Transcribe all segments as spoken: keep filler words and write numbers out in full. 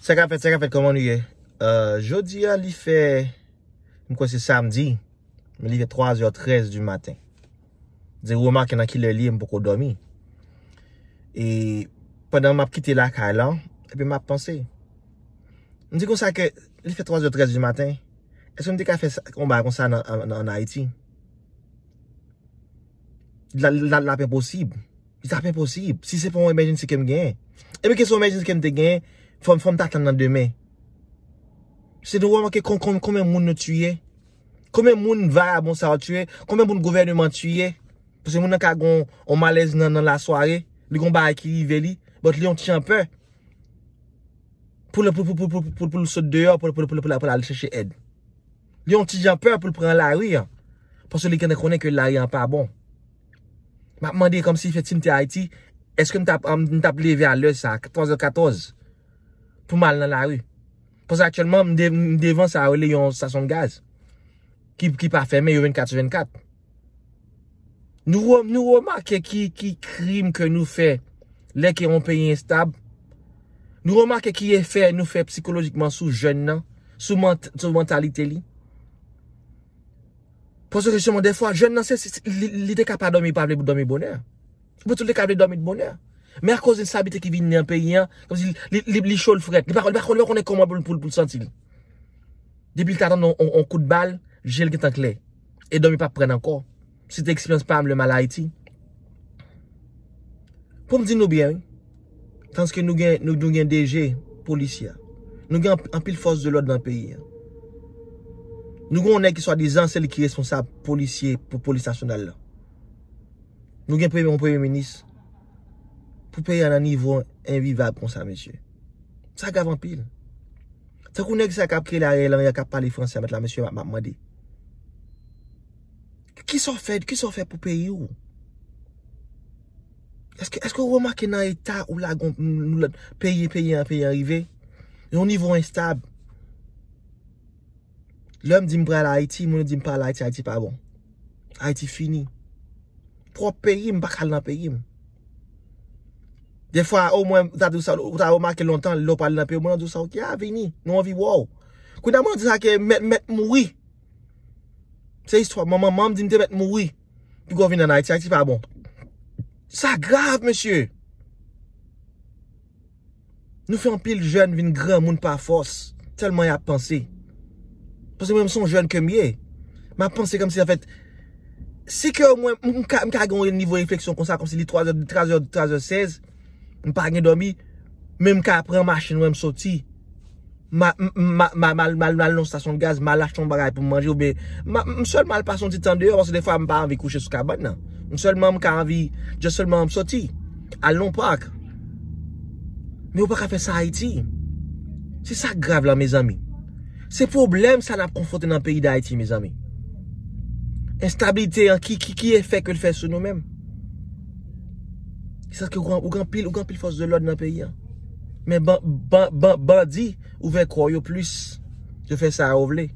Sa k ap fèt, sa k ap fèt, kòman nou ye? Euh, jodi a, li fè, m kwè se samdi, men li fè twa zè trèz di maten. Di remake nan kilè li ye, m poko dòmi. E pandan m ap kite lakay la, epi m ap panse. M di konsa ke li fè twa zè trèz di maten, èske m te ka fè sa, yon bagay konsa nan, an, an, an Ayiti? La, la, la, l ap enposib. Li t ap enposib. Si se pa yon emergency ke m genyen. Epi ke se yon emergency ke m te genyen, fò, m- fò m ta tann nan demen. Se nou remake kon- kon- konbyen moun nou tiye? Konbyen moun vagabon sa yo tiye? Konbyen moun gouvèneman tiye? Paske moun nan ka gon yon malèz nan, nan lasware, li gon bagay ki rive li, but li yon ti jan pè pou l, pou, pou, pou, pou, pou, pou l sot deyò, pou, pou, pou, pou, pou l al chèche èd. Li yon ti jan pè pou l pran lari an. Paske li gentan konnen ke lari an pa bon. M ap mande kòmsi fè ti m te Ayiti, èske m t ap, m t ap leve a lè sa, twa zè katòz, pou m al nan lari? Paske aktyèlman, m de- m devan sa yo rele yon stasyon gaz ki, ki pa fèmen, yo vennkat sou vennkat. Nou re- nou remake ki, ki krim ke nou fè lè ke yon peyi enstab. Nou remake ki efè nou fè sikolojikman sou jèn nan, sou mant- sou mantalite li. Paske jisteman, defwa, jèn nan, se, se- li, li te ka pa dòmi, pa vle dòmi bonè. Ou tou li ka vle dòmi bonè. Men akoz enstabite ki vin nan peyi an, kòmsi li, li, li cho, l frèt. Li pa, li pa, li pa konnen kòman pou, pou, pou l santi l. Depi l ta tann yon, yon, yon kout bal, je l gentan klè. E dòmi p ap pran l ankò. Se te eksperyans pa m lè m al Ayiti. Pou m di nou byen, wi. Tandiske nou gen, nou, nou gen D G polisye a. Nou gen anp- anpil fòs de lòd nan peyi a. Nou gen yon nèg ki swadizan se li ki responsab polisye pou polis nasyonal la. Nou gen premye, yon premye minis. Pou peyi a nan nivo envivab konsa, mesye. Sa grav anpil. Tankou nèg sa k ap kreye la Ariel Henry a k ap pale franse a, mèt la, mesye, m ap, m ap mande. Kisa w fè, kisa w fè pou peyi w? Èske, èske w remake nan eta ou lage yon- nou lòt peyi, peyi an, peyi an rive? Yon nivo enstab. Lè m di m pral Ayiti, moun yo di m pa al Ayiti, Ayiti pa bon. Ayiti fini. Pwòp peyi m, m pa ka al nan peyi m. Defwa, omwen, ou ta di sa, ou ta remake lontan, lè w pral nan peyi w, moun yo di w sa, ok, a, vini, nou anvi wè w. Kounye a, moun yo di sa ke mèt, mèt mouri. Se istwa, manman, manman m di m te mèt mouri. Piga w vin ann Ayiti, Ayiti pa bon. Sa grav, mesye. Nou fè anpil jèn vin granmoun pa fòs, tèlman y ap panse. Paske mwen, m se yon jèn ke m ye. M ap panse kòmsi, anfèt, si ke mwen, m ka, m ka gen yon nivo refleksyon konsa, kòmsi li twa zè, twa zè, twa zè sèz, m pa gen dòmi, men m ka pran machin mwen, m soti. Ma, m, m, ma, ma, mal, mal, mal nan stasyon gaz, mal achte yon bagay pou m manje, oubyen ma, m sèlman al pase yon ti tan deyò, paske defwa m pa anvi kouche sou kabann nan. M sèlman m ka anvi, just sèlman m soti. Al nan pak. Men ou pa ka fè sa Ayiti. Se sa k grav la, mezanmi. Se pwoblèm sa n ap konfwonte nan peyi Dayiti, mezanmi. Enstabilite an, ki, ki, ki efè ke l fè sou nou menm? Se ke ou gen, ou gen anpil, ou gen anpil fòs de lòd nan peyi an. Men ban, ban, ban, bandi ouvè kò yo plis. Yo fè sa yo vle.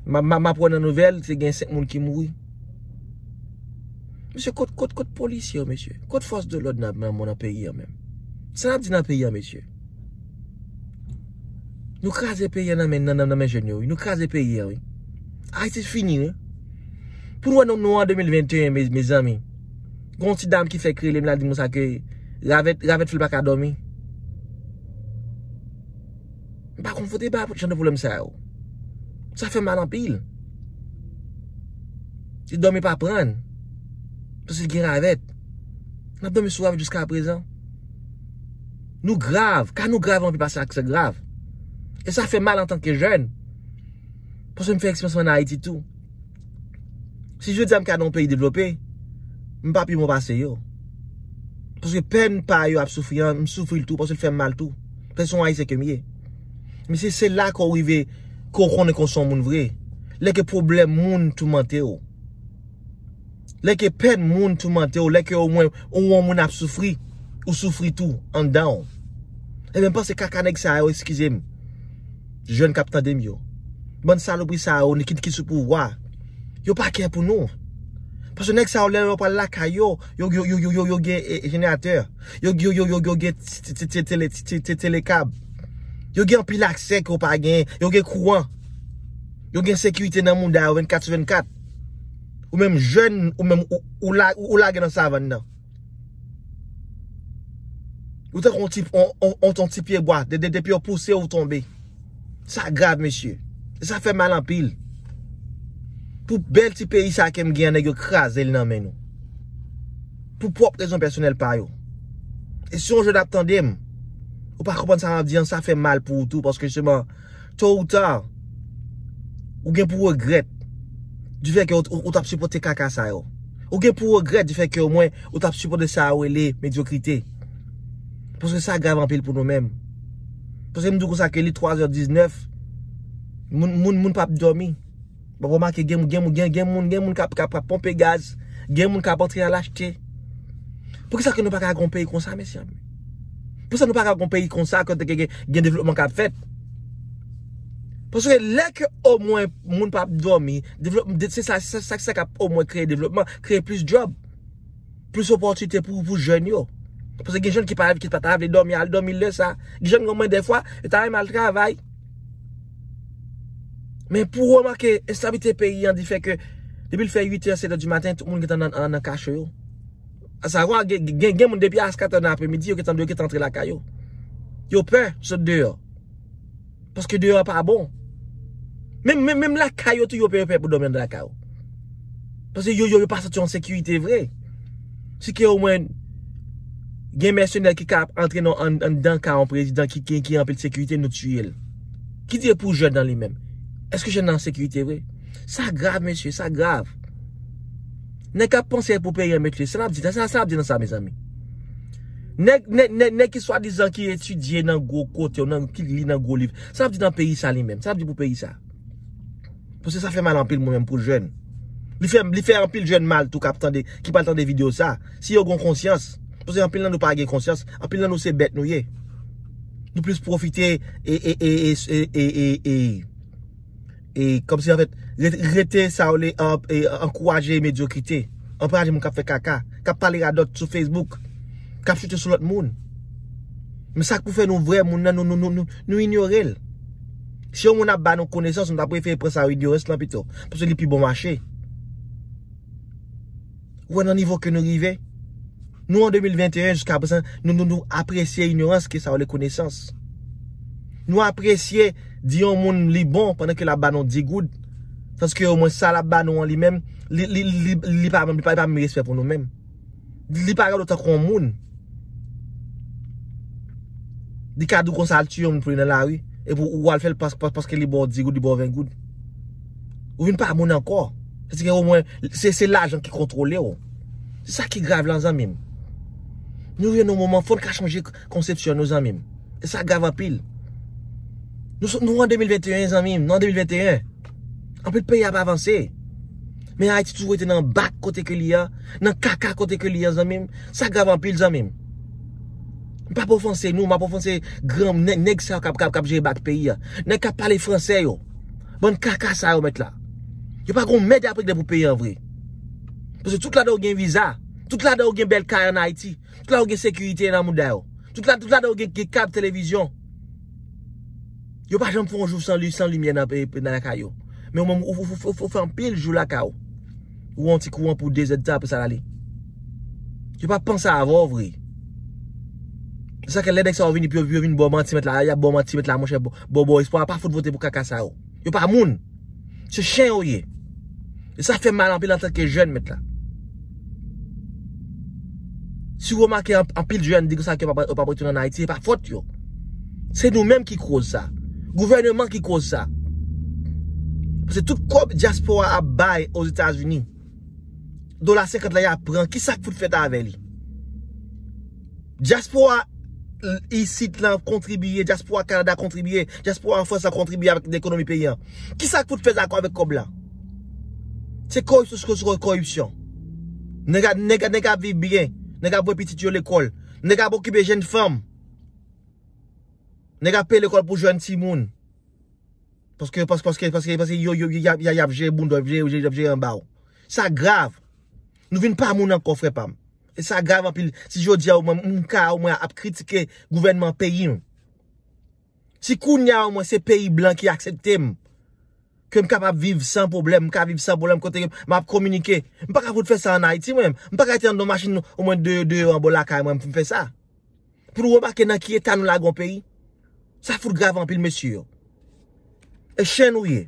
M, m, m ap wè nan nouvèl, se gen senk moun ki mouri. Mesye, kot, kot, kot polisye yo, mesye? Kot fòs de lòd nan, nan, nan peyi an menm? Sa n ap di nan peyi an, mesye? Nou kraze peyi an nan men, nan, nan, nan men jèn yo, wi. Nou kraze peyi an, wi. Ayiti fini, wi. Pou nou wè nou, nou an de mil venteyen, me, mezanmi. Gon ti dam ki fèk rele m, l al di m sa ke ravèt, ravèt fè l pa ka dòmi. M pa konn kote ba jan de pwoblèm sa yo. Sa fè mal anpil. Li dòmi pa pran. Paske l gen ravèt. N ap dòmi sou ravèt jiska prezan. Nou grav. Ka nou grav anpil pase aksè grav. E sa fè mal antanke jèn. Paske m fè eksperyans mwen ann Ayiti tou. Si jodi a m ka nan yon peyi devlope, m pa pi bon pase yo. Paske pèn pa yo ap soufri an, m soufri l tou, paske l fè m mal tou. Paske se yon Ayisyen ke m ye. Men se, se la ke w rive, ke w konnen ke w se yon moun vre. Lè ke pwoblèm moun toumante w. Lè ke pèn moun toumante w, lè ke omwen ou wè yon moun ap soufri, ou soufri tou, anndan w. Ebyen, m panse kaka nèg sa yo, eskize m. Jèn k ap tande m yo. Bann salopri sa yo, ki, ki sou pouvwa. Yo pa kè pou nou. Paske nèg sa yo, lè yo pral lakay yo, yo, yo, yo, yo, yo, yo gen, e, e, jeneratè. Yo, yo, yo, yo, yo gen ti, ti, ti, ti, tele, ti, ti, ti, telekab. Yo gen anpil aksè ke w pa gen. Yo gen kouran. Yo gen sekirite nan mouda yo vennkat sou vennkat. Ou menm jèn, ou menm ou, ou la, ou, ou lage nan savann nan. Ou tankou yon ti, on, on, on, on ti pyebwa. De, de, depi yo pouse w, ou tonbe. Sa grav, mesye. E sa fè mal anpil. Pou bèl ti peyi sa ke m gen an, nèg yo kraze l nan men nou. Pou pwòp rezon pèsonèl pa yo. E si yon jèn ap tande m, ou pa konprann sa m ap di an, sa fè mal pou ou tou, paske jisteman, to ou ta, ou gen pou regrèt di fè ke ou, ou, ou t ap sipòte kaka sa yo. Ou gen pou regrèt di fè ke omwen ou t ap sipòte sa yo rele medyokrite. Paske sa grav anpil pou nou menm. Paske m di w konsa ke li twa zè diznèf, moun, moun, moun p ap dòmi. W ap remake gen, gen, gen, gen moun, gen moun k ap, k ap, k ap ponpe gaz, gen moun k ap antre al achte. Poukisa ke nou pa ka gen yon peyi konsa, mesye? Poukisa nou pa ka gen yon peyi konsa kote ke gen, gen devlopman k ap fèt? Paske lè ke omwen moun p ap dòmi, devlop-, de-, se sa, se sa, sa k ap omwen kreye devlopman, kreye plis djòb, plis opòtinite pou, pou jèn yo. Paske gen jèn ki pa, ki pa ta vle dòmi, al dòmi lè sa. Gen jèn, gen mwen, dèfwa, yo ta renmen al travay. Men pou w remake, enstabilite peyi an di fè ke depi l fè uit è, sèt è di maten, tout moun gentan nan, nan, nan kacho yo. Asavwa, gen, gen, gen moun depi a kat è nan apremidi, yo gentan, yo gentan antre lakay yo. Yo pè sot deyò. Paske deyò a pa bon. Menm, menm, menm lakay yo tou, yo pè, yo pè pou dòmi anndan lakay yo. Paske yo, yo, yo pa santi an sekirite vre. Si ke omwen gen mèsenè ki ka ap antre nan, an, anndan kay yon prezidan ki, ki, ki anpil sekirite, nou tiye l. Ki di e pou jèn nan li menm? Èske jèn nan an sekirite vre? Sa grav, mesye, sa grav. Nèg k ap panse pou peyi an met li. Sa n ap di, sa, sa n ap di nan sa, mezanmi? Nèg, nèg, nèg, nèg ki swadizan ki etidye nan gwo kote, nan, ki li nan gwo liv. Sa n ap di nan peyi sa li menm? Sa n ap di pou peyi sa? Paske sa fè mal anpil mwen menm pou jèn. Li fè, li fè anpil jèn mal tou k ap tande, ki pral tande videyo sa. Si yo gen konsyans. Paske anpil nan nou pa gen konsyans. Anpil nan nou se bèt nou ye. Nou plis pwofite e, e, e, e, e, e, e, e, e, kòmsi, anfèt, rete, rete sa yo le, an, e, ankouraje medyokrite. Ankouraje moun k ap fè kaka, k ap pale radòt sou Facebook, k ap choute sou lòt moun. Men sa k pou fè nou vrè moun nan, nou, nou, nou, nou, nou inyore l. Si yon moun ap ba nou konesans, nou ta prefere pran sa yo, ignorans lan pito. Paske li pi bon mache. Ou wè nan nivo ke nou rive? Nou an de mil venteyen, jiska prezan, nou, nou, nou apresye ignorans ke sa yo le konesans. Nou apresye di yon moun li bon pandan ke l ap ba nou di goud. Tandiske omwen sa l ap ba nou an li menm, li, li, li, li pa, li pa, li pa menm respè pou nou menm. Li pa gade w tankou yon moun. Li ka di w konsa al tiye yon moun pou li nan lari. Epi ou al fè l pas-, pas-, paske li ba w di goud, li ba w ven goud. Ou vin pa moun ankò. Sètadi omwen, se, se lajan ki kontwole w. Se sa ki grav lan, zanmi m. Nou rive nan yon moman, fò n ka chanje k-, konsepsyon nou, zanmi m. E sa grav anpil. Nou, nou an de mil venteyen, zanmi m, nou an de mil venteyen. Anpil peyi ap avanse. Men Ayiti toujou rete nan bak kote ke li an, nan kaka kote ke li an, zanmi m. Sa grav anpil, zanmi m. M p ap ofanse nou, m ap ofanse gran nèg, nèg sa yo k ap, k ap, k ap jere bak peyi a. Nèg k ap pale franse yo. Bann kaka sa yo mèt la. Yo pa gon mèd y ap regle pou peyi an vre. Paske tout ladan yo gen viza. Tout ladan yo gen bèl kay an Ayiti. Tout ladan yo gen sekirite nan mouda yo. Tout la, tout ladan yo gen, gen kab televizyon. Yo pa janm fè yon jou san li, san limyè nan, nan lakay yo. Men ou menm, ou, ou, ou, ou, ou fè anpil jou lakay ou. Ou wè yon ti kouran pou de zè d tan, apre sa l ale. Yo pa panse avè w vre. Se sa ke lè nèg sa yo vini, pou yo, pou yo vin ba w manti mèt la, y ap ba w manti mèt la, monchè, ba w, ba w espwa, pa fout vote pou kaka sa yo. Yo pa moun. Se chen yo ye. E sa fè mal anpil antanke jèn mèt la. Si w remake an-, anpil jèn di konsa ke yo p ap, yo p ap retounen ann Ayiti, se pa fòt yo. Se nou menm ki koz sa. Gouvèneman ki koz sa. Paske tout kòb dyaspora ap bay Ozetazini, dola senkant la y ap pran, kisa k fout fèt avè li? Dyaspora isit lan kontribye, dyaspora Kanada kontribye, dyaspora an Frans lan kontribye avèk ekonomi peyi an. Kisa k fout fèt ankò avèk kòb la? Se koripsyon sou koripsyon. Nèg ap, nèg, nèg ap viv byen, nèg ap voye pitit yo lekòl, nèg ap okipe jèn fanm, nèg ap peye lekòl pou jèn timoun. Paske, paske, paske, paske, paske yo, yo, yo, y ap, y ap, y ap jere bounda, y ap jere, y ap jere anba w. Sa grav. Nou vin pa moun ankò, frè pa m. E sa grav anpil. Si jodi a, mwen, m ka, mwen ap kritike gouvènman peyi m. Si kounye a omwen se peyi blan ki aksepte m, ke m kapab viv san pwoblèm, m ka viv san pwoblèm kote m ap kominike. M pa ka fout fè sa ann Ayiti, mwen menm. M pa ka rete anndan machin omwen de deyò anba lakay mwen, m fè sa. Pou nou remake nan ki eta nou lage yon peyi. Sa fout grav anpil, mesye yo. E chen nou ye.